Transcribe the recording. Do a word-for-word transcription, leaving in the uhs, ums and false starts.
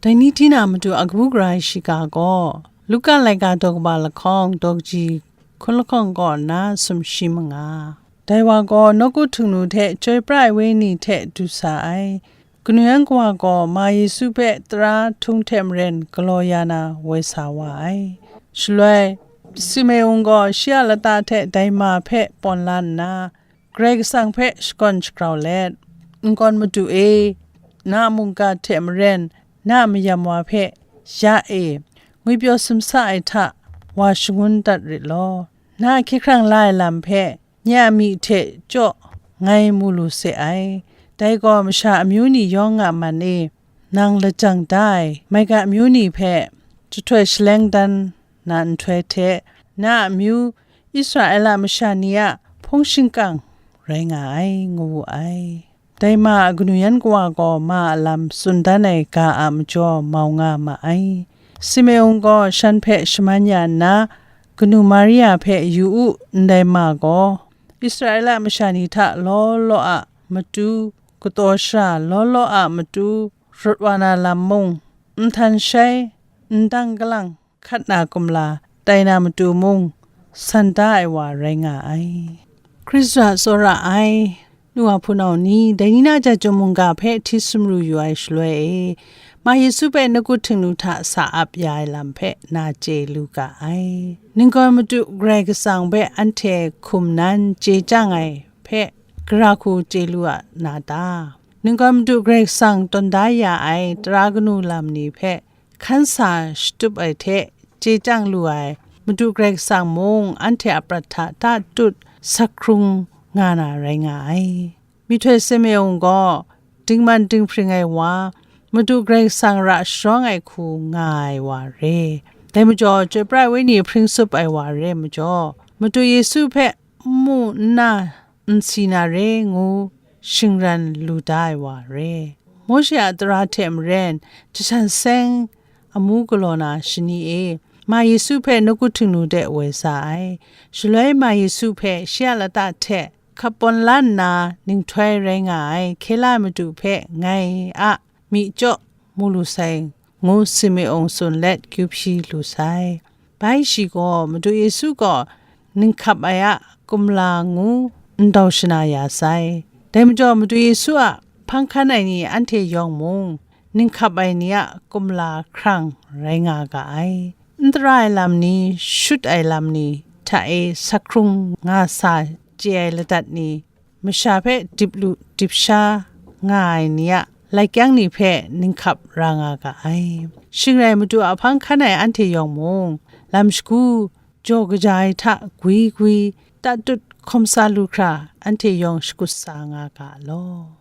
Dai ni hti na matu a kabu gara ai shiga gaw, Luka laika daw kaba lahkawng, daw kaji hkun lahkawng kaw nna sumshi manga. Dai wa gaw nawku Htingnu hte chyoi pra ai wenyi ni hte du sa ai. Kanu yan kawa gaw ma Yesu hpe tara htung hte maren galaw ya na woi sa wa ai. Shaloi, Simeon gaw shi a lata hte dai ma hpe pawn la nna, Karai Kasang hpe shakawn shagrau let, "N-gawn Madu e, na a mungga hte maren na a mayam wa hpe, ya e, ngwipyaw simsa ai hta wa shangun dat rit law, na a hkye hkrang la ai lam hpe nye a myi hte chyaw ngai mu lu se ai. Dai gaw masha amyu ni yawng a man e nang lajang da ai maiga amyu ni hpe jahtoi shaleng dan na nhtoi hte, na a amyu Israela masha ni a hpung shingkang rai nga ai," ngu wu ai. Dai ma a kanu yan kawa gaw ma a lam tsun dan ai ga a majaw mau nga ma ai. Simeon gaw shan hpe shaman ya nna, kanu Maria hpe yu u, ndai ma gaw Israela masha ni hta law law a matu, kataw shara law law a matu, rawt wa na lam mung, nhtan shai, ndang kalang hkat na kumla, tai na matu mung, san da ai wa rai nga ai. Hkristu a tsawra ai, nu wa hpunau ni, dai ni na a chyum mungga hpe hti sumru yu ai shaloi e, ma Yesu hpe nawku Htingnu hta sa ap ya ai lam hpe na chye lu ga ai. N-gawn Madu Karai Kasang hpe anhte hkum nan chye chyang ai hpe gara hku chye lu a na ta? N-gawn Madu Karai Kasang tawn da ya ai tara kanu lam ni hpe hkan sa shatup ai hte chye chyang lu ai Madu Karai Kasang mung anhte a prat hta tatut sak hkrung nga na rai nga ai. Myihtoi Simeon gaw dingman dinghpring ai wa, Madu Karai Kasang ra sharawng ai hku nga ai wa re. Dai majaw, chyoi pra ai wenyi hpring tsup ai wa re majaw, Madu Yesu hpe n mu n na, n si na re ngu shingran lu da ai wa re. Mawshe a tara hte maren, jashan seng amu galaw na shani e, ma Yesu hpe nawku Htingnu de woi sa ai. Shaloi ma Yesu hpe shi a lata hte hkap pawn la nna, ninghtoi rai nga ai hkye la ai Madu hpe ngai a myi chyaw mu lu sai, ngu Simeon tsun let kyu hpyi lu sai. Bai shi gaw Madu Yesu gaw ninghkap ai a kumla ngu ndau shana ya sai. Dai majaw Madu Yesu a hpang hkan ai ni anhte yawng mung, ninghkap ai ni a kumla hkrang rai nga ga ai. N tara ai lam ni, shut ai lam ni hta e sak hkrung nga sa chye ai ladat ni, masha hpe dip lu dip sha nga ai ni a lai kyang ni hpe ninghkap ra nga ga ai. Shing rai Madu a hpang hkan ai anhte yawng mung, lam shagu jaw kaja ai hta gwi gwi, tatut hkawm sa lu hkra anhte yawng shakut sa nga ga law.